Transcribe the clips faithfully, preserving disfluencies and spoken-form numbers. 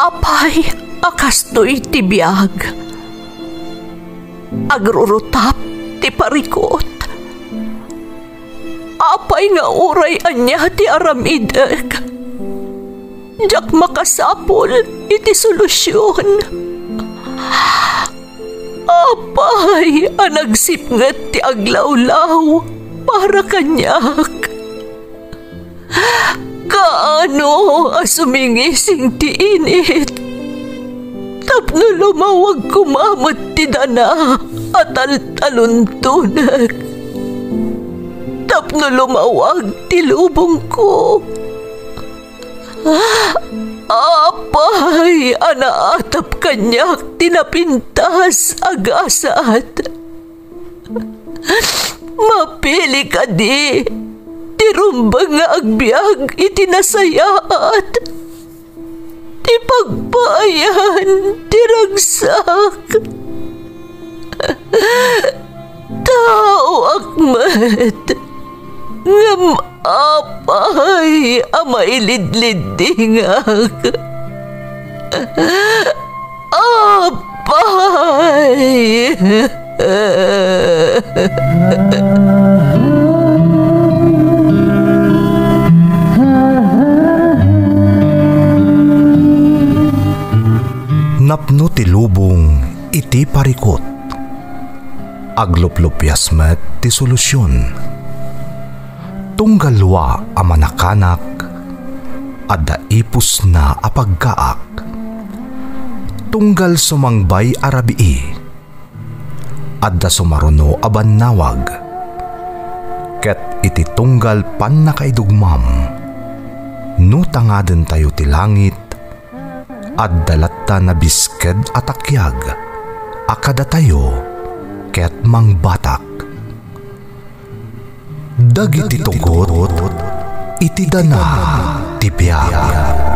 Apay a kastoy ti biag? Agrurutap ti parikut. Apay nga uray ania ti aramidek, diak makasapul iti solusion. Apay a nagsipnget ti aglawlaw para kaniak? Kaano a sumingising ti init tapno lumawag koma met ti dana a taltaluntonek, tapno lumawag ti lubongko? Apay a naatap kaniak ti napintas a gasat? Mapili kadi ti rumbeng nga agbiag iti nasayaat, ti pagpaayan ti ragsak? Taoak met, ngem apay a mailidliddingak? Apay! Napno ti lubong iti parikut. Agluplupias met ti solusion. Tunggal lua a manakanak, adda ipusna a paggaak. Tunggal sumangbay a rabii, adda sumaruno a bannawag. Ket iti tunggal pannakaidugmam, no tangadentayo ti langit, adda latta nabisked a takiag a kadatayo ket mangbatak. Dagiti tugot iti dana ti biag.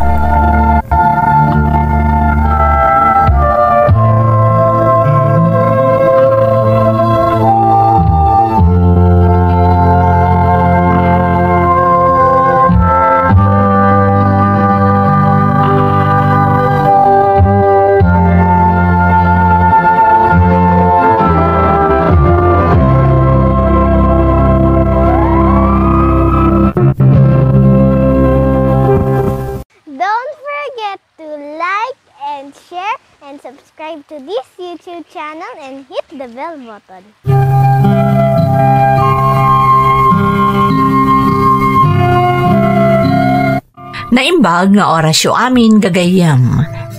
Don't forget to like and share and subscribe to this YouTube channel and hit the bell button. Naimbag nga orasyo amin, gagayyem.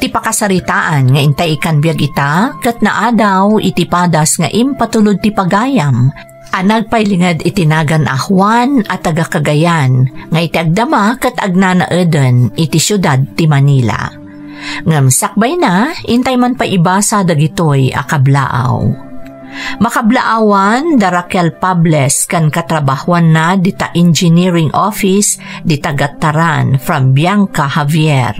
Ti pakasaritaan nga intay ikan biag ita ket naadaw iti padas nga impatulod ti pagayam a nagpailinged iti nagan a Juan a taga Cagayan nga iti agdama ket agnanaeden iti siudad ti Manila. Ngem sakbayna, intay man pay ibasa dagitoy a kablaaw. Makablaawan da Raquel Pables ken katrabahuanna dita engineering office dita Gattaran from Bianca Javier.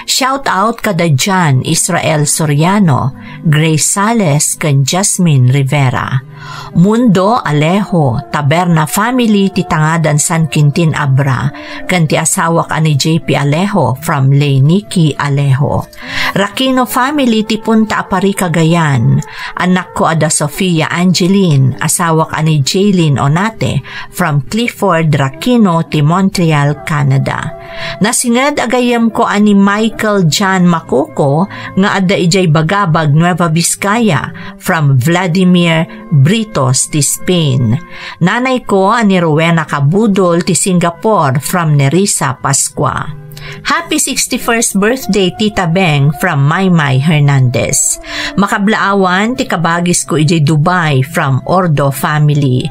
Shout out kada John Israel Soriano, Grace Sales ken Jasmine Rivera. Mundo Alejo, Taberna family ti tangadan San Quintin Abra, ken ti asawak a ni J P Alejo from Lay Nikki Alejo. Rakino family ti Punta Apari Cagayan. Anakko a da Sofia Angeline, asawak a ni Jaylin Onate, from Clifford Rakino ti Montreal, Canada. Nasinged a gayyemko a ni Michael John Macuco nga adda idiay Bagabag, Nueva Vizcaya, from Vladimir Britos ti Spain. Nanayko a ni Rowena Cabudol ti Singapore, from Nerissa Pascua. Happy sixty-first birthday, Tita Beng, from Maymay Hernandez. Makablaawan ti kabagisko idiay Dubai, from Ordo family.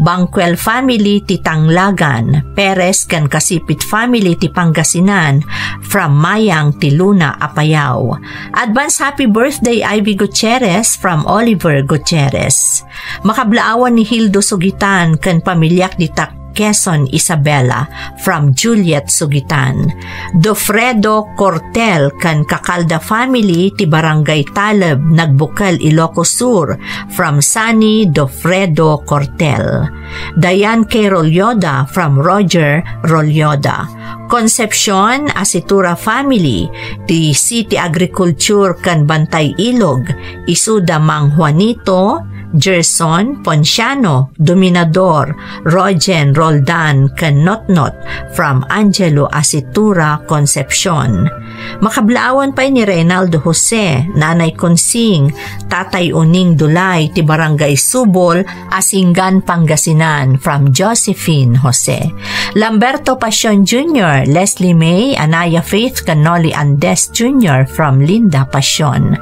Banquel family ti Tanglagan, Perez ken Kasipit family ti Pangasinan, from Mayang ti Luna, Apayao. Advance happy birthday, Ivy Gutierrez, from Oliver Gutierrez. Makablaawan ni Hildo Sugitan ken pamiliak dita Quezon, Isabela, from Juliet Sugitan. Dofredo Cortel ken Cacalda family ti Barangay Taleb, Nagbukel, Ilocos Sur, from Sunny Dofredo Cortel. Diane K. Rolyoda from Roger Rolyoda. Concepcion Asitura family, ti City Agriculture ken Bantay Ilog, isuda Mang Juanito, Gerson, Ponciano, Dominador, Rogen, Roldan, ken Notnot, from Angelo Asitura Concepcion. Makablaawan pay ni Reynaldo Jose, Nanay Consing, Tatay Uning Dulay ti Barangay Subol, Asingan, Pangasinan, from Josephine Jose. Lamberto Pasion Junior, Leslie May, Anaya Faith, ken Noli Andes Junior, from Linda Pasion.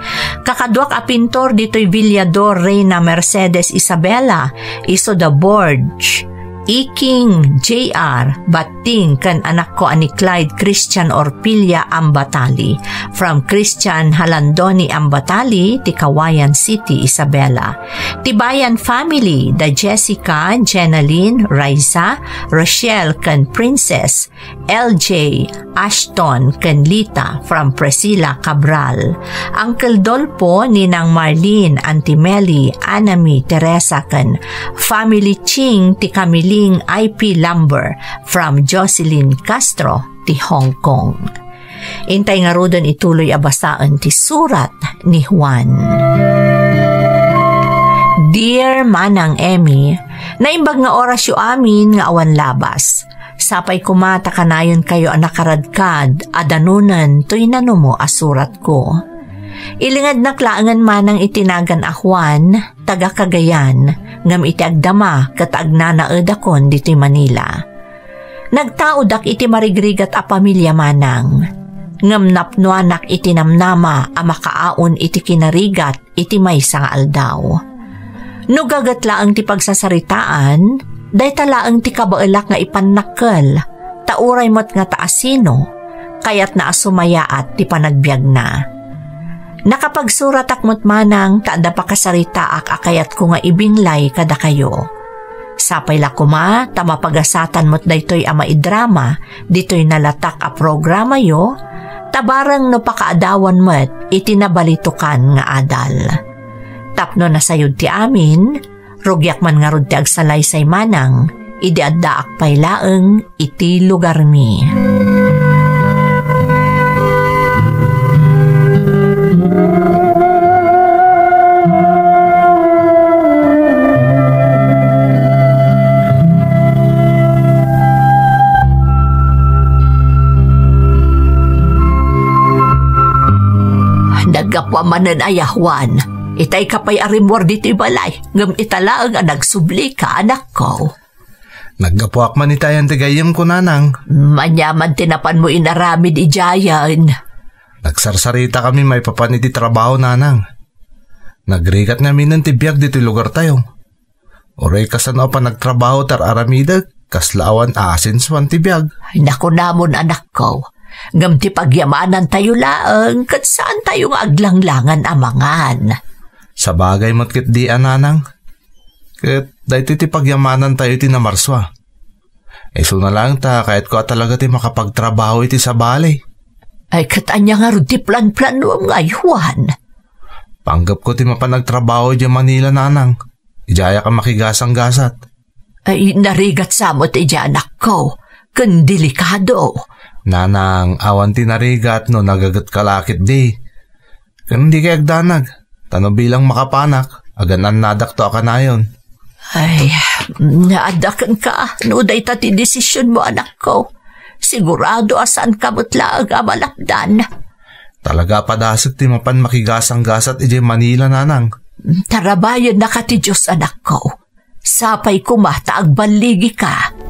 Kakaduak a pintor ditoy Villador, Reina Mercedes Isabela, isuda Borge, Iking J R Batting ken anakko a ni Clyde Christian Orpilla Ambatali, from Christian Halandoni Ambatali ti Cauayan City, Isabela. Tibayan family, da Jessica, Jenaline, Raisa, Rochelle, ken Princess, L J, Ashton, ken Lita, from Priscilla Cabral. Uncle Dolpo, Ninang Marlene, Auntie Melly, Anami, Teresa, ken family Ching ti Kamiling I P Lumber, from Jocelyn Castro ti Hong Kong. Intay ngaruden ituloy a basaen ti surat ni Juan. Dear Manang Emmy, naimbag nga orasyo amin nga awan labas. Sapay koma ta kanayonkayo a nakaradkad a danunen toy nanumo a suratko. Ilingednak laengen manang iti nagan a Juan, taga Cagayan, ngem iti agdama ket agnanaedakon ditoy Manila. Nagtaodak iti marigrigat a pamilia manang, ngem napnoanak iti namnama a makaaon iti kinarigat iti maysa nga aldaw. No gaget laeng ti pagsasaritaan, dayta laeng ti kabaelak nga ipannakkel, ta uray met nga ta asino, kayatna a sumayaat ti panagbiagna. Nakapagsuratak met manang ta adda pakasaritaak a kayatko nga ibinglay kadakayo. Sapay la koma ta mapagasatan met daytoy a maidrama ditoy nalatak a programayo, ta bareng no pakaadawan met iti nabalitokan nga adal. Tapno nasayod ti amin, rugiak man ngarud ti agsalaysay manang idi addaak pay laeng iti lugarmi. Naggapuam manen aya, Juan? Itay ka pay a rimmuar ditoy balay, ngem ita laeng a nagsublika, anakko. Naggapuak man itayan ti gayyemko, nanang. Aniaman ti napanmo inaramid idiayen? Nagsarsaritakami maipapan iti trabaho, nanang. Nagrigat ngaminen ti biag ditoy lugartayo. Uray kasano a panagtrabaho ti ar-aramidek, kasla awan asensuan ti biag. Ay, nakunamon, anakko. Ngem ti pagyamanantayo laeng, ket saantayo nga aglanglangan a mangan. Sabagay met ketdi a, nanang. Ket daytoy ti pagyamanantayo iti namarsua. Isuna laeng ta kayatko a talaga ti makapagtrabaho iti sabali. Ay, ket ania ngarud ti planplanuam ngay, Juan? Panggepko ti mapan agtrabaho idiay Manila, nanang. Idiayak a makigasanggasat. Ay, narigat sa met idiay, anakko. Ken delikado. Nanang, awan ti narigat no nagagetka la ketdi. Ken dikay agdanag, ta no bilang makapanak, agan-annadakto a kanayon. Ay, adda kenka no dayta ti desisionmo, anakko. Sigurado a saanka met laeng a malapdan. Talaga a padasek ti mapan makigasanggasat idiay Manila, nanang. Tarabayennaka ti Dios, anakko. Sapay koma ta agballigika.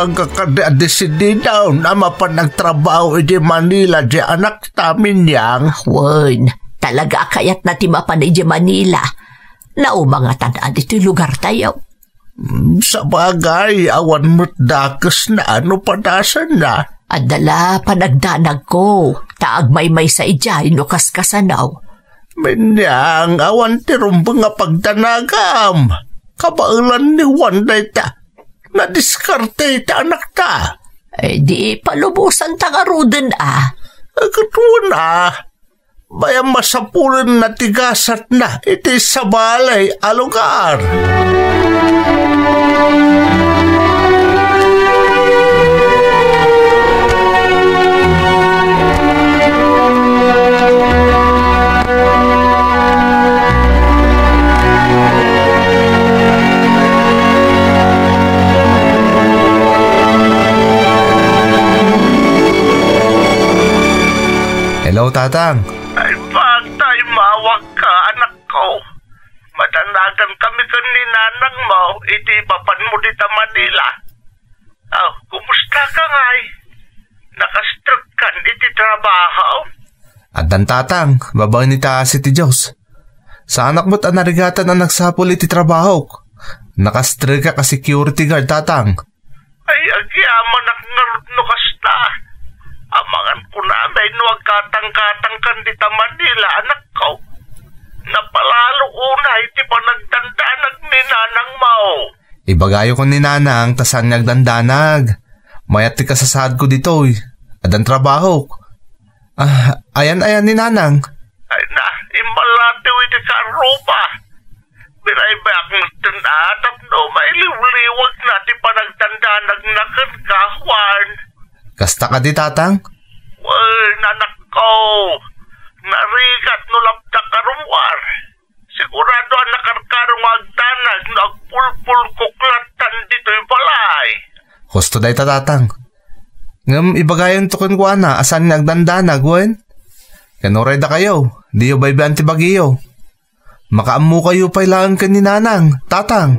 Agka kadi a desididaon a mapan agtrabaho iti Manila ti anakta, Minyang? Wen, talaga a kayatna ti mapan iti Manila. Naumangatan a ditoy lugartayo. Hmm, sabagay, awan met dakesna no padasenna. Adda la panagdanagko, ta agmaymaysa idiay no kaskasano. Minyang, awan ti rumbeng a pagdanagam. Kabaelan ni Juan dayta. Nadiskarte ti anakta. Eh, di palubosan ta ngaruden a. Eh, ket wen a. Bay-am a sapulenna ti gasatna iti sabali a lugar. Hello, Tatang. Ay, pagtaymawak ka, anakko. Madanagan kami ken ni nanangmo iti ipapanmo dita Manila. Aw, kumusta ka ngay? Nakastrek kan iti trabaho? Addan, Tatang, babaen iti asi ti Dios. Saanak met a narigatan a nagsapul iti trabahok. Nakastrekak a security guard, Tatang. Ay, agyamanak ngarud no kasta. Amangan kunam no agkatangkatang kan dita Manila, anakko. Napalalo unay ti panagdandanag ni nanangmo. Ibagayo ken ni nanang ta saan nga agdandanag. Mayat ti kasasaadko ditoy. Addan trabahok. Ah, ayan, ayan ni nanang. Ay na, immalatew iti karrupa. Biraybayak metten a tapno mailiwliwagna ti panagdandanagna kenka, Juan. Kasta kadi, Tatang? Wen, anakko. Narigat no lapdak a rummuar. Sigurado a nakarkaro nga agdanag no agpulpulkok lattan ditoy balay. Husto dayta, Tatang. Ngem ibagayonto kenkuana a saan nga agdandanag, wen? Ken uray dakayo, diyo baybay-an ti bagiyo. Makaammokayo pay laeng ken ni nanang, Tatang.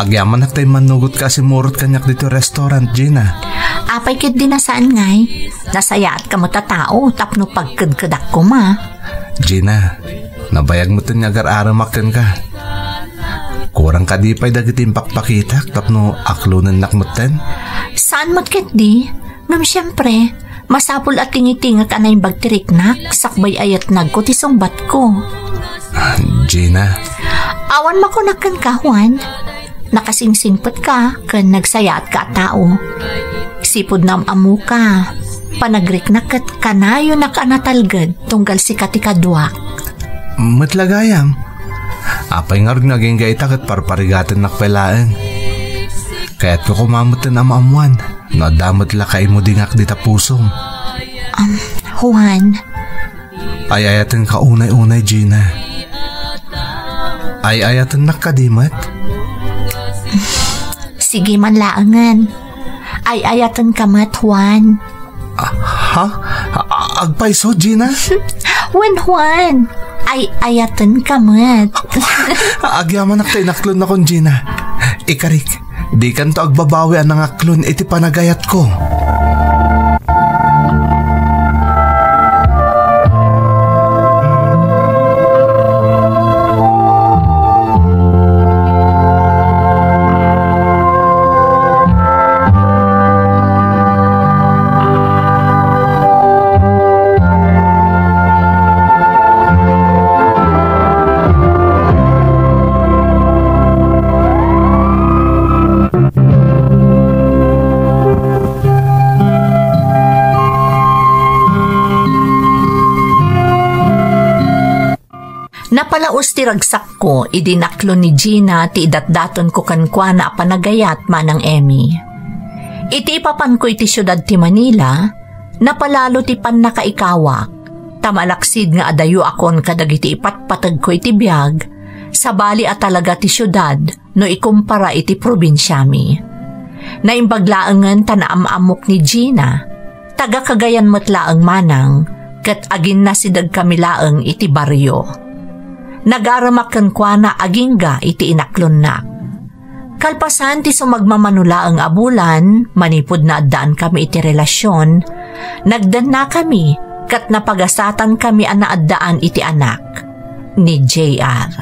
Agyamanak ta immannugotka a simmurot kaniak ditoy restaurant, Gina. Apay ketdi a saan ngay? Nasayaatka met a tao tapno pagkedkedak koma. Gina, nabayag metten nga agar-aramak kenka. Kurang kadi pay dagiti impakpakitak tapno aklonennak metten? Saan met ketdi? Ngem siempre, masapul a tingitingek a naimbag ti riknak, sakbay a yatnagko ti sungbatko. Gina. Awan makunak kenka, Juan. Nakasingsingpetka ken nagsayaatka a tao. Sipud naam-ammoka, panagriknak ket kanayonak a natalged tunggal sika ti kaduak. Met la gayam. Apay ngarud nga agingga ita ket parparigatennak pay laeng? Kayatko koma metten a maammoan no adda met la kaimudingak dita pusom. Um, Juan. Ay-ayatenka unay-unay, Gina. Ay-ayatennak kadi met? Sige man laengen. Ay-ayatenka met, Juan. Ah, ha? A-, agpayso, Gina? Wen, Juan. Ay-ayatenka met. Agyamanak ta inaklonnakon, Gina. Ikarik, dikanto agbabawi a nangaklon iti panagayatko. Napalaus ti ragsakko idi naklon ni Gina ti idatdatonko kenkuana a panagayat, Manang Emmy. Iti ipapanko iti siudad ti Manila, napalalo ti pannakaikawak. Ta malaksid nga adayoakon kadagiti ipatpategko iti biag, sabali a talaga ti siudad no ikumpara iti probinsiami. Naimbag laengen ta naam-ammok ni Gina, taga Cagayan met laeng manang, ket aginnasidegkami laeng iti barrio. Nagaremak kenkuana agingga iti inaklonnak. Kalpasan ti sumagmamano laeng a bulan, manipud naaddaankami iti relasion, nagdennakami ket napagasatanmi a naaddaan iti anak, ni J R.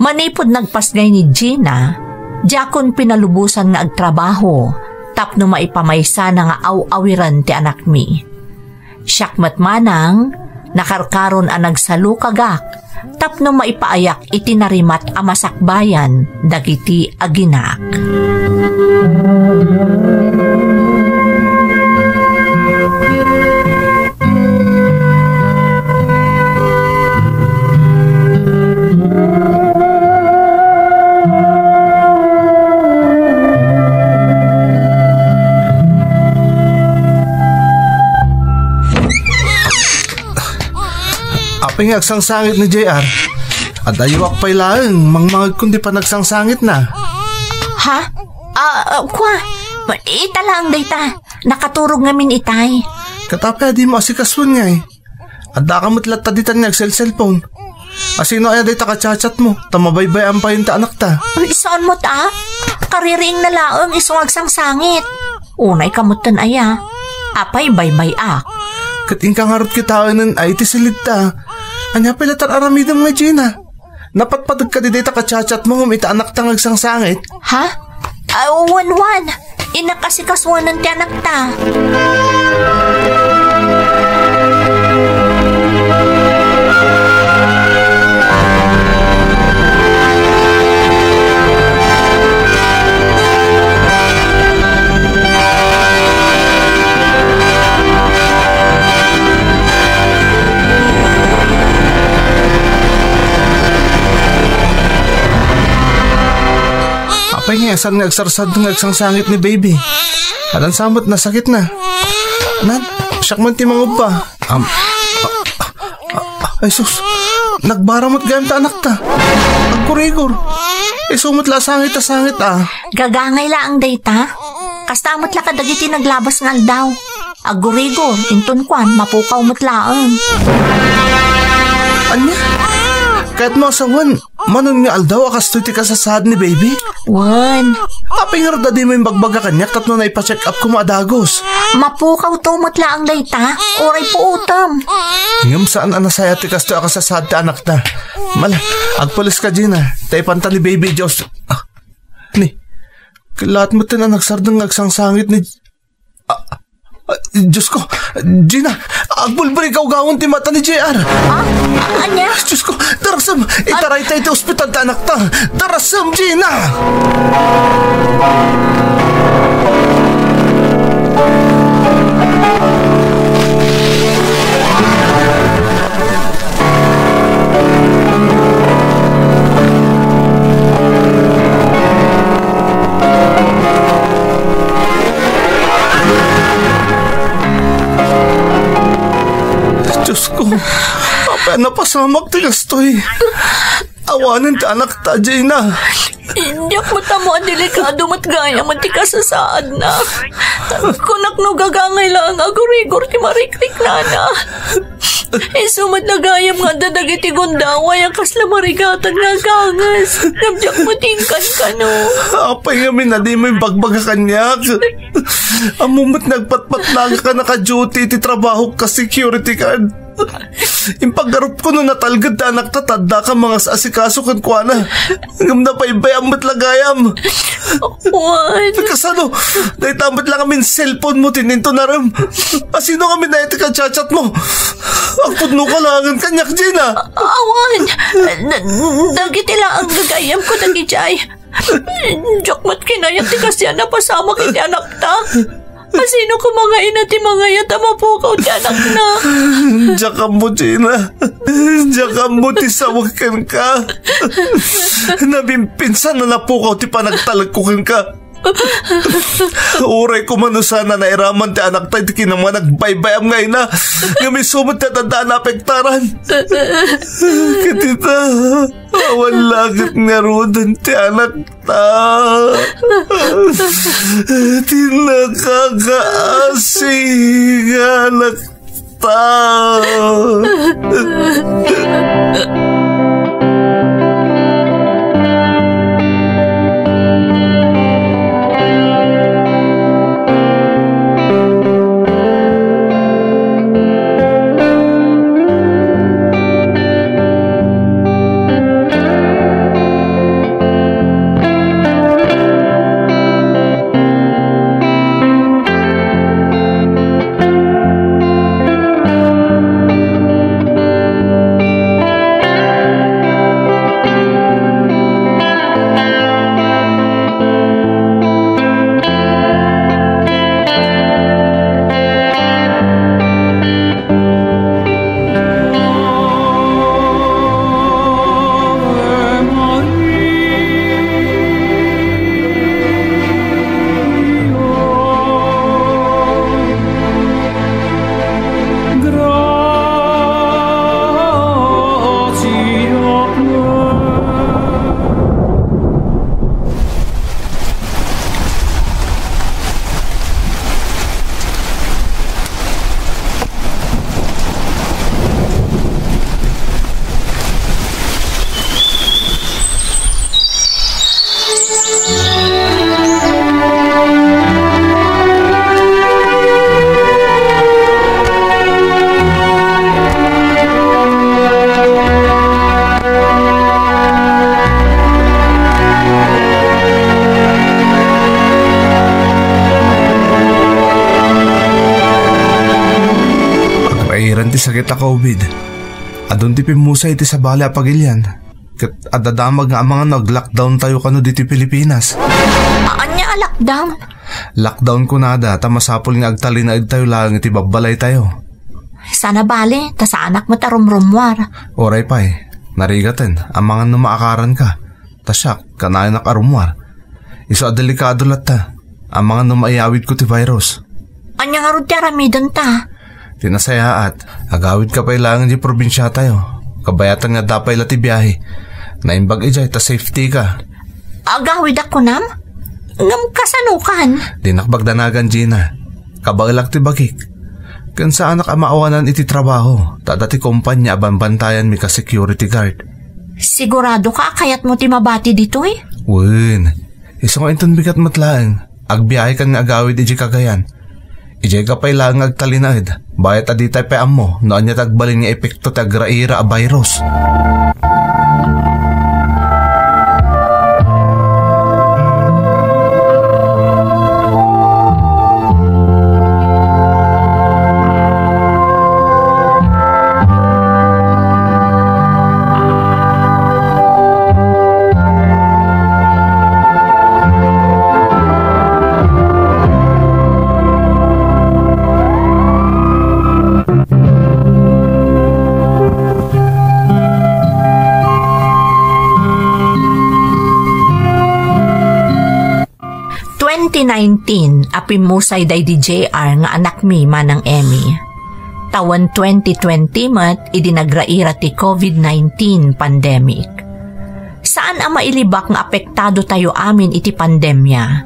Manipud nagpasngay ni Gina, diakon pinalubosan nga agtrabaho tapno maipamaysana nga aw-awiren ti anakmi. Siak met manang, nakarkaron a nagsalukagak tapno maipaayak iti narimat a masakbayan dagiti aginak. Apay nga agsangsangit ni J R? Adayoak pay laeng mangmangegkon ti panagsangsangitna. Ha? Ah, ah, kua, ita laeng dayta. Nakaturog ngamin itay. Ket apay a dimo asikasuen ngay? Addaka met latta ditan nga agselselpon. Asino aya dayta kachatchatmo? Ta mabaybay-am payen ti anakta. Ay, saan met a? Kaririingna laeng isu nga agsangsangit. Unay ka metten aya. Apay baybay-ak? Ket inka ngarud kitaenen a iti silidta. Ania pay latta aramidem nga Gina? Napatpateg kadi dayta kachatchatmo ngem ita anakta nga agsangsangit? Ha? Ah, wen, wen. Innak asikasuanen ti anakta. Apay nga saan nga agsarsardeng nga agsangsangit ni baby? Adan sa met nasakitna. Nan, siak man ti mangubba. Am, a, a, a, ay sus, nagbara met gayam ta anakta. Agkurigor. Isu met la a sangit a sangit a. Gagangay laeng dayta. Kasta met la kadagiti naglabas nga aldaw. Agkurigor, inton kuan, mapukaw met laeng. Ania? Kayatmo a sawen, manen nga aldaw a kastoy ti kasasaad ni baby? Wen. Apay ngarud a dimo imbagbaga kaniak tapno naipa-check up koma a dagus? Mapukawto met laeng dayta, uray puotem. Ngem saan a nasayaat ti kastoy a kasasaad ti anakta. Mala, agpulis ka, Gina, ta ipanta ni baby Diyos. Ah, ni, kallaat met ti nagsardeng nga agsangsangit ni Ah, ah, Diyos ko, Gina, agbulbuli gawgawen ti mata ni J R. Ah, ania? Diyos ko, darasem, itarayta iti ospital ti anakta. Darasem, Gina! Diyos ko, apay a napasamak ti kastoy? Awanen ti anakta, Gina. Diak met ammo a delikado met gayam ti kasasaadna. Kunak no gagangay laeng a gurigor ti marikriknana. Isu met la gayam nga adda dagiti gundaway a kasla marigatan nga aganges. Ngem diak met inkankano. Apay ngamin a dimo imbagbaga kaniak? Ammom met nagpatpatnagak a naka-duty iti trabahok kas security guard. Impaggarupko no natalged ti anakta ta addaka mangas-asikaso kenkuana. Ngem nabaybay-am met la gayam. Wen. Kasano? Dayta met la ngamin cellphone mo ti ninto narem. Asino ngamin a iti ka-chat-chat mo? Agpudno ka laengen kaniak, Gina. Awan. Da-, dagiti laeng gagayamko dagijay. Diak met kinayat ti kasian a napasamak iti anakta. Asino koma nga ina ti mangayat a mapukaw ti anakna? Diak ammo, Gina. Diak ammo ti sawek kenka. Nabimpinsan a napukaw ti panagtalekko kenka. Uray koma no saan a nairaman ti anakta iti kinamnama, nagbaybayam nga ina, ngem isu met ti adda a naapektaran. Ket ita, awan la ket ngaruden ti anakta. Ti nakakaasi nga anak ta. Agrairan ti sakit a COVID. Adun ti pimmusay iti sabali a pagilian. Ket adda damag nga amangan no ag-lockdown tayo kano ditoy Pilipinas. Ania a lockdown? Lockdown kunada ta masapul nga agtalinaed tayo laeng iti babbalay tayo. Sana bale, ta saanak met a rumrummuar. Uray pay, narigaten, amangan no maakaran ka. Ta siak, kanayonak a rummuar. Isu a delikado latta. Amangan no maiyawid ko ti virus. Ania ngarud ti aramiden ta? Ti nasayaat, agawid ka pay laeng iti probinsia tayo. Kabayatan nga adda pay la ti biahe. Naimbag idiay ta safety ka. Agawidak kunam? Ngem kasano kan? Dinak bagdanagan, Gina. Kabaelak ti bagik. Ken saanak a maawanan iti trabaho, ta adda ti kompania a banbantayanmi kas security guard. Sigurado ka a kayatmo ti mabati ditoy? Wen, isu nga inton bigat met laeng, agbiahe kan nga agawid idiay Cagayan. Idiay ka pay laeng nga agtalinaed, bayat a ditay pay ammo no ania ti agbalin nga epekto ti agraira a virus. Twenty nineteen a pimmusay daydi J R nga anakmi, Manang Emmy. Tawen twenty twenty met idi nagraira ti COVID nineteen pandemic. Saan a mailibak nga apektado tayo amin iti pandemia,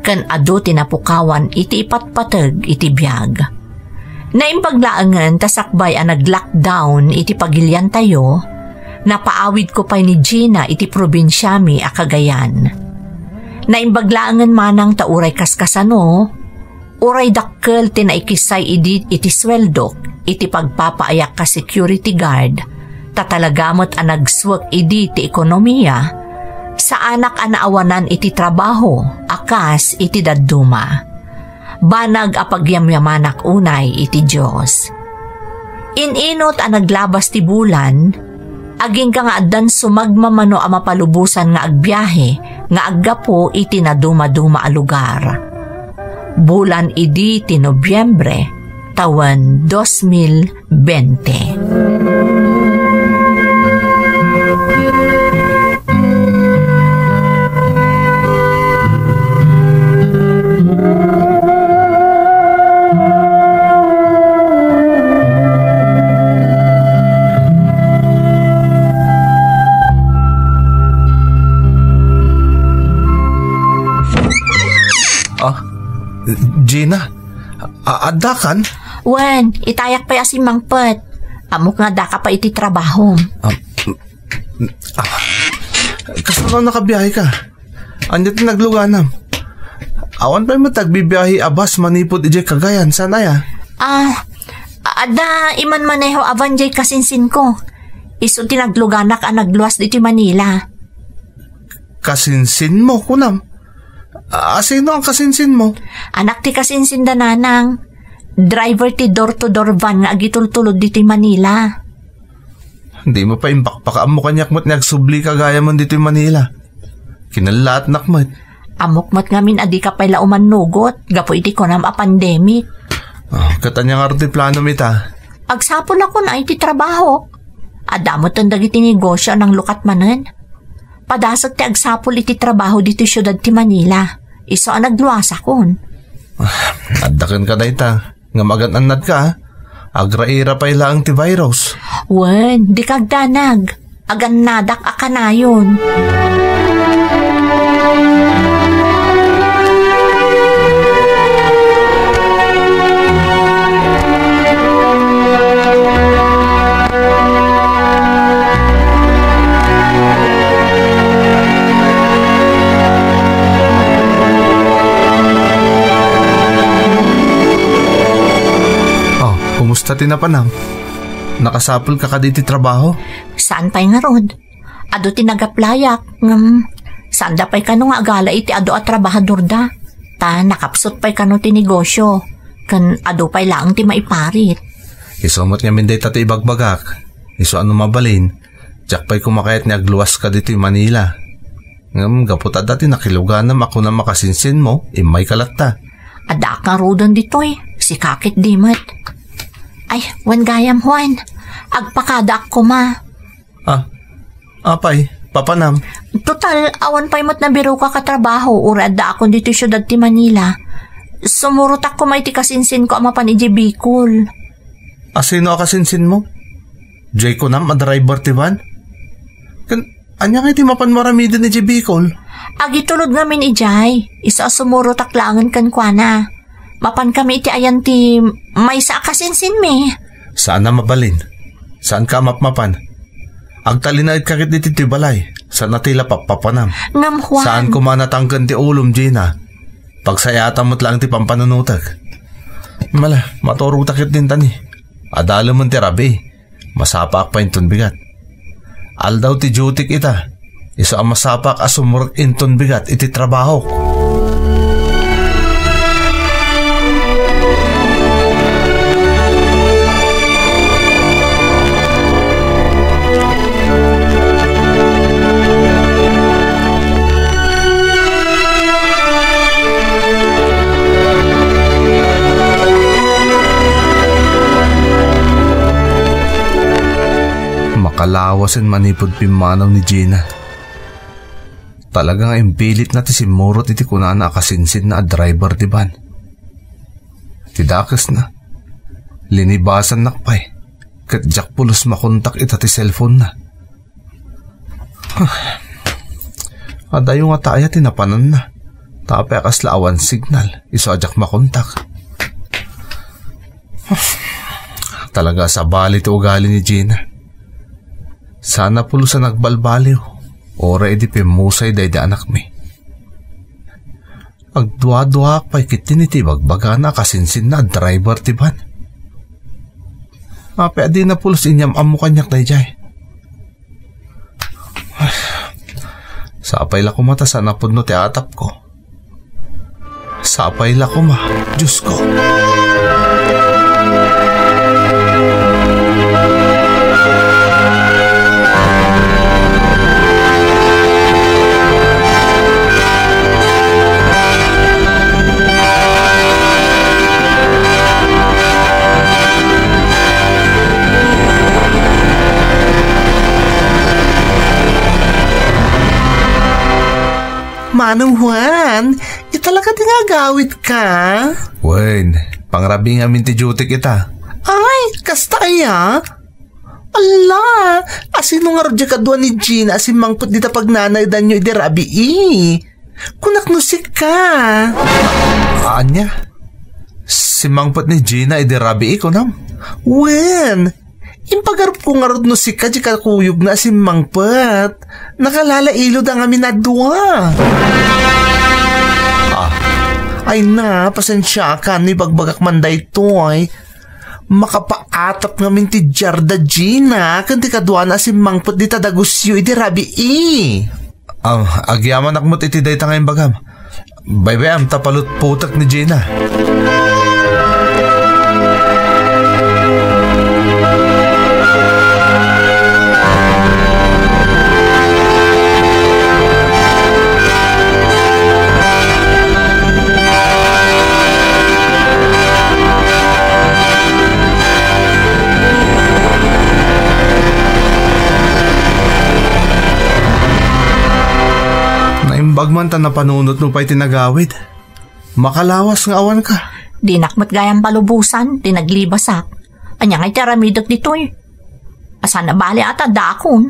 ken adu ti napukawan iti ipatpateg iti biag. Naimbag laengen ta sakbay a nag-lockdown iti pagiliantayo, napaawidko pay ni Gina iti probinsiami a Cagayan. Naimbag laengen manang ta uray kaskasano, uray dakkel ti naikisay idi iti sueldok iti pagpapaayak ka security guard, ta talaga met a nagsuek idi ti ekonomia, saanak a naawanan iti trabaho a kas iti dadduma. Banag a pagyamyamanak unay iti Dios. In-inot a naglabas ti bulan, agingga nga addan sumagmamano a mapalubosan nga agbiahe nga aggapu iti nadumaduma a lugar. Bulan idi ti Nobiembre, tawen dos mil bente. Ah, Gina? A-, addakan? Wen, itayak pay a simmangpet. Ammok nga addaka pay iti trabaho. Ah, ah, kasano a nakabiahe ka? Ania ti nagluganam? Awan pay met agbibiahe a bus manipud idiay Cagayan, saan aya? Ah, adda imanmaneho a van diay kasinsinko. Isu ti nagluganak a nagluas ditoy Manila. Kasinsinmo, kunam? A-, asino ang kasinsinmo? Anak ti kasinsinda, nanang. Driver ti door-to-door van nga agitultulod ditoy Manila. Dimo pay imbakbaka, ammo kaniak met ni agsubli ka gayam ditoy Manila. Kinallaatnak met. Ammok met ngamin a dika pay la umannugot gapu iti kunam a pandemic. Ah, ket ania ngarud ti planom ita? Agsapulakon a iti trabahok. Adda metten dagiti negosio a nanglukat manen. Padasek ti agsapul iti trabaho ditoy siudad ti Manila. Isu a nagluasakon. Ah, adda kenka dayta. Ngem agan-annadka, a. Agraira pay laeng ti virus. Wen, dika agdanag. Agannadak a kanayon. Oh, kumusta ti napanam? Nakasapulka kadi iti trabaho? Saan pay ngarud? Adu ti nagaplayak, ngem saanda pay kano nga agala iti adu a trabahadorda. Ta nakapsut pay kano ti negosio, ken adu pay laeng ti maiparit. Isu met ngamin dayta ti ibagbagak. Isu a no mabalin, diak pay koma kayat nga agluaska ditoy Manila. Ngem gapu ta adda ti nakiluganam a kunam a kasinsinmo, immayka latta. Addaak ngaruden ditoy, sika ketdi met. Ay, wen gayam, Juan. Agpakadaak koma. Ah, apay, papanam? Total, awan pay met nabiroka a trabaho, uray addaakon ditoy siudad ti Manila. Sumurotak koma iti kasinsinko a mapan idiay Bicol. Asino a kasinsinmo? Diay kunam a driver ti van? Ken, ania nga iti mapan maramiden idiay Bicol? Agitulod ngamin idiay, isu a sumurotak laengen kenkuana. Mapankami iti ayan ti maysa a kasinsinmi. Saan a mabalin. Saanka a mapmapan. Agtalinaedka ketdi iti balay. Saan a ti la pappapanam. Ngem, Juan. Saan koma natangken ti ulom, Gina. Pagsayatam met laeng ti pampanunotek. Mala, maturogta ketdin tani. Adalemen ti rabii. Masapaak pay inton bigat. Aldaw ti dutyk ita. Isu a masapaak a sumurek inton bigat iti trabahok. Makalawasen manipud pimmanaw ni Gina. Talaga nga impilitna ti simmurot iti kunana a kasinsinna a driver ti van. Ti dakesna, linibasannak pay, ket diak pulos makontak ita ti cellphone-na. Adayo ngata aya ti napananna. Ta apay a kasla awan signal, isu a diak makontak. Talaga a sabali ti ugali ni Gina. Saan a pulos a nagbalbaliw, uray idi pimmusay daydi anakmi. Agduaduaak pay ketdin iti ibagbagana a kasinsinna a driver ti van. Apay a dina pulos inyam-ammo kaniak daydiay? Sapay la koma ta saan a pudno ti atapko. Sapay la koma, Diosko. Manong Juan, italaga ti nga agawidka? Wen, pangrabii ngamin ti dutyk ita. Ay, kasta aya? Ala, asino ngarud diay kadua ni Gina a simmangpet dita pagnanaedanyo idi rabii? Kunak no sika. Ania? Simmangpet ni Gina idi rabii, kunam? Wen, impagarupko ngarud no sika diay kakuyogna a simmangpet. Nakalalailod a ngamin a dua. Ah, ay na, pasensiakan no ibagbagak man daytoy. Makapaatap ngamin ti Jarda, Gina, ken ti kaduana a simmangpet dita dagusyo idi rabii. Ah, agyamanak met iti dayta nga imbagam. Baybay-am ta palutpotek ni Gina. Naimbag man ta napanunotmo pay ti nagawid. Makalawas nga awanka. Dinak met gayam palubosan ti naglibasak. Ania ngay ti aramidek ditoy? Saan a bale a ta dakon.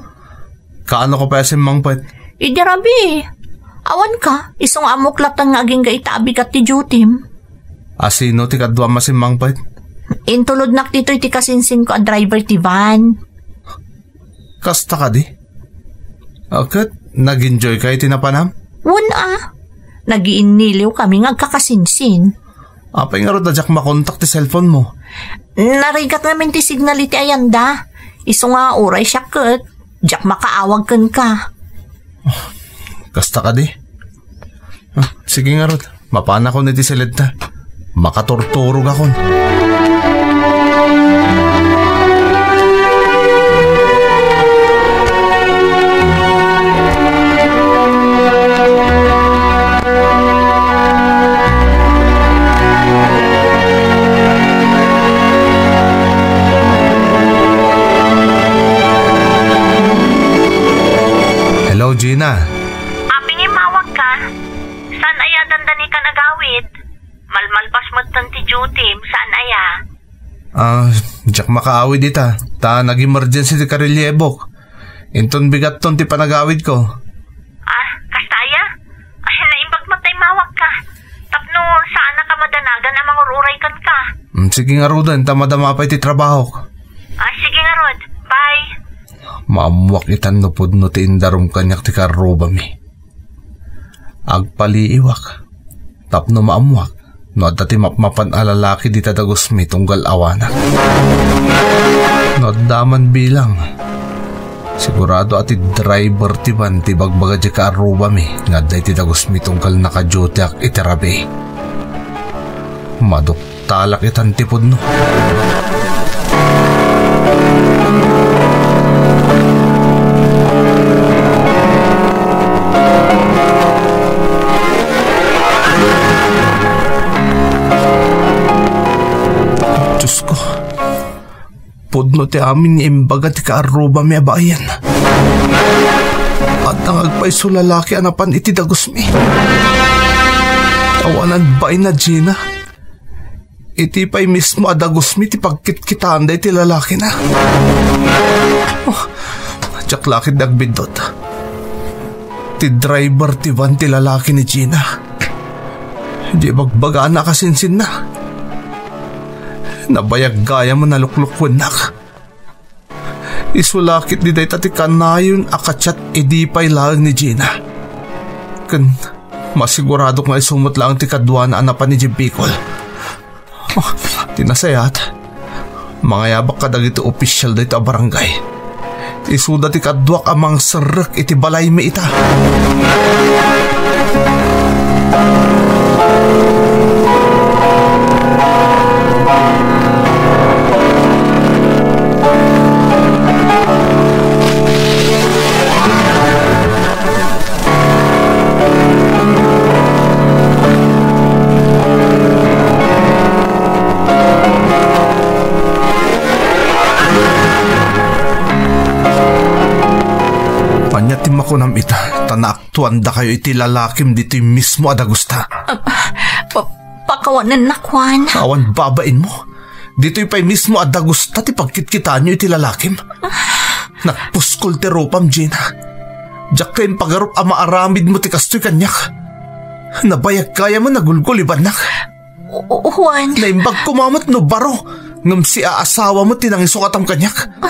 Kaano ka pay a simmangpet? Idi rabii. Awanka, isu nga ammok latta nga agingga ita a bigat ti dutim. A sino ti kaduam a simmangpet? Intulodnak ditoy ti kasinsinko a driver ti van. Kasta kadi? A, ket nag-enjoyka iti napanam? Wen a. Nagiinniliwkami nga agkakasinsin. Apay ngarud a diak makontak ti cellphone mo? Narigat ngamin ti signal iti ayanda. Isu nga uray siak ket diak makaawag kenka. Kasta kadi? Ah, sige ngarud, mapanakon iti siledta. Makaturturogakon. Hello, Gina. Apay nga immawagka? Saan aya dandani kan agawid? Malmalpas metten ti dutim, saan aya? Ah, diak makaawid ita, ta nag-emergency ti karelyebok. Inton bigatton ti panagawidko. Ah, kasta aya? Ay, naimbag met ta immawagka. Tapno saannak a madanagan a mangur-uray kenka. Mm, sige ngaruden, ta madama pay ti trabahok. Ah, sige ngarud. Bye. Maammuak itan no pudno ti indarum kaniak ti kaarrubami. Agpaliiwak tapno maammuak no adda ti mapmapan a lalaki dita dagusmi tunggal awanak. No adda man bilang, sigurado a ti driver ti van ti ibagbaga diay kaarrubami nga adda iti dagusmi tunggal nakaduteak iti rabii. Maduk- Talak itan ti pudno. Diosko, pudno ti amin nga imbaga ti kaarrubami a baien. Adda nga agpayso lalaki a napan iti dagusmi. Awanan bain a Gina. Iti pay mismo a dagusmi ti pagkitkitaanda iti lalakina. Oh, diak la ketdi agbiddut. Ti driver ti van ti lalaki ni Gina. Diay ibagbagana a kasinsinna. Nabayag gayam a naluklukwennak. Isu la ketdi dayta ti kanayon a ka-chat idi pay laeng ni Gina. Ken masiguradok nga isu met laeng ti kaduana a napan idiay Bicol. Oh, ti nasayaat, mangayabak kadagiti opisial dayta a barangay. Isuda ti kaduak a mangserrek iti balaymi ita. Ania ti makunam ita, ta naaktuandakayo iti lalakim ditoy mismo a dagusta? Ah, pa-, pakawanennak, Juan. Awan babainmo? Ditoy pay mismo a dagusta ti pagkitkitaanyo iti lalakim? Nagpuskol ti rupam, Gina. Diak la impagarup a maaramidmo ti kastoy kaniak. Nabayag gayam a nagulgulibannaka. O-, o-, Juan. Naimbag koma met no baro, ngem si aasawa met ti nangisukatam kaniak.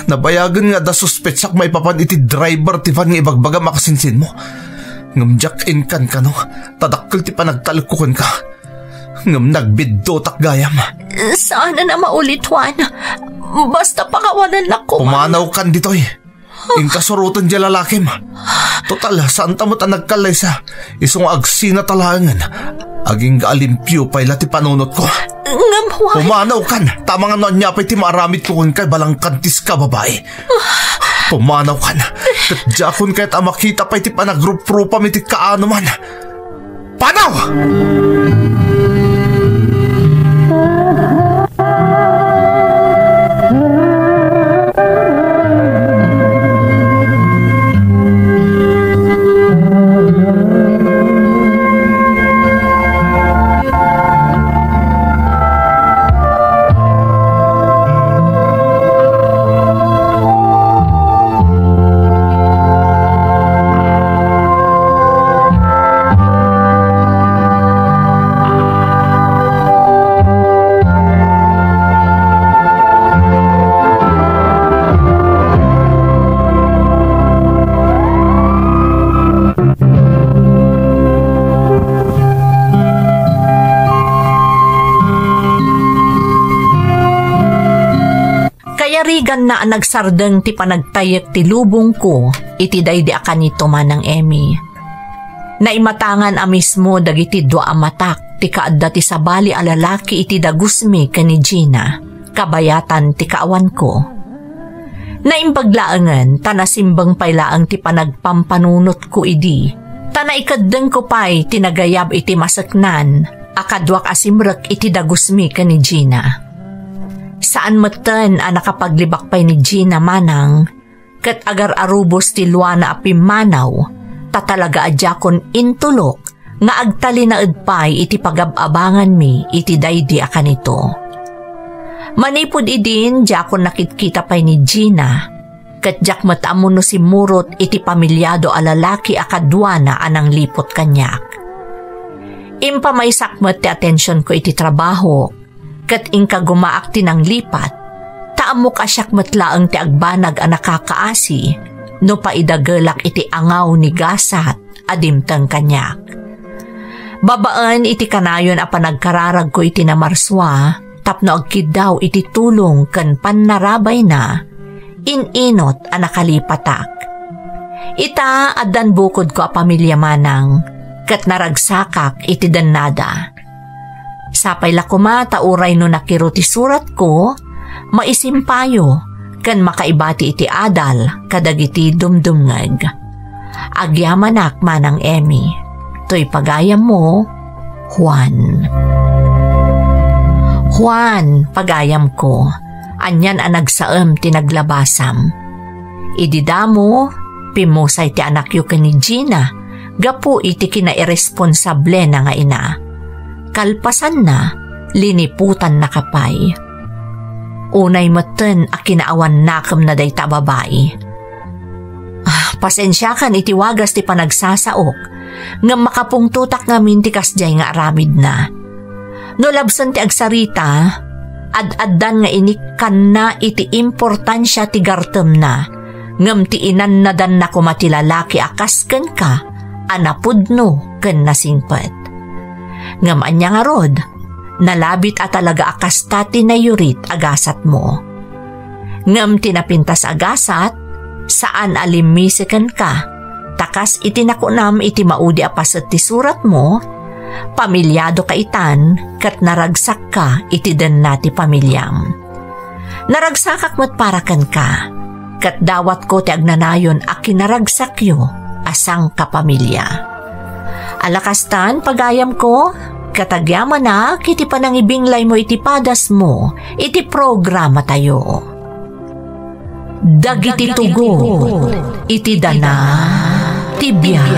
Nabayagen nga adda suspetsak maipapan iti driver ti van nga ibagbagam a kasinsinmo. Ngem diak inkankano, ta dakkel ti panagtalekko kenka. Ngem nagbiddutak gayam. Saanen a maulit, Juan. Basta pakawanennak koma. Pumanawkan ditoy. Inkasuroten diay lalakim. Total, saanta met a nagkallaysa. Isu nga agsinata laengen. Agingga a limpio pay la ti panunotko. Ngem, Juan. Pumanawkan. Ta amangan no ania pay ti maaramidko kenka, balangkantiska, babai. Pumanawkan. Ket diakon kayat a makita pay ti panagruprupam iti kaanoman. Panaw! Kayariganna a nagsardeng ti panagtayyek ti lubongko iti daydi a kanito, Manang Emmy. Naimatangan a mismo dagiti dua a matak ti kaadda ti sabali a lalaki iti dagusmi ken ni Gina, kabayatan ti kaawanko. Naimbag laengen ta nasimbeng pay laeng ti panagpampanunotko idi, ta naikeddengko pay ti nagayab iti maseknan a kaduak a simrek iti dagusmi ken ni Gina. Saan metten a nakapaglibak pay ni Gina, Manang, ket agar-arubos ti luana a pimmanaw, ta talaga a diakon intulok nga agtalinaed pay iti pagab-abanganmi iti daydi a kanito. Manipud idin, diakon nakitkita pay ni Gina, ket diak met ammo no simmurot iti pamilyado a lalaki a kaduana a nangliput kaniak. Impamaysak met ti atensionko iti trabaho, ket inkagumaak ti nanglipat, ta ammok a siak met laeng ti agbanag a nakakaasi no paidagelak iti angaw ni gasat a dimteng kaniak. Babaen iti kanayon a panagkararagko iti Namarsua tapno agkiddaw iti tulong ken pannarabayna, in-inot a nakalipatak. Ita, addan bukodko a pamilia, Manang, ket naragsakak iti dennada. Sapay la koma ta uray no nakiro ti suratko, maisimpayo ken makaibati iti adal kadagiti dumdumngeg. Agyamanak, Manang Emmy. Toy pagayammo, Juan. Juan, pagayamko, anian a nagsaem ti naglabasam. Idi damo, pimmusay ti anakyo ken ni Gina gapu iti kinairresponsablena nga ina. Kalpasanna, liniputannaka pay. Unay metten a kinaawannakemna dayta a babai. Ah, pasensiakan iti wagas ti panagsasaok, ngem makapungtotak ngamin ti kasdiay nga aramidna. No labsen ti agsarita, ad-addan nga inikkanna iti importansia ti gartemna, ngem ti inannadanna koma ti lalaki a kas kenka a napudno ken nasingpet. Ngem ania ngarud, nalabit a talaga a kasta ti nayurit a gasatmo. Ngem ti napintas a gasat, saan a limmisi kenka, ta kas iti nakunam iti maudi a paset ti suratmo, pamiliadoka itan ket naragsakka iti denna ti pamiliam. Naragsakak met para kenka, ket dawatko ti agnanayon a kinaragsakyo a sangkapamilia. Ala kastan, pagayamko, ket agyamanak iti panangibinglaymo iti padasmo iti programatayo. Dagiti tugot iti dana ti biag.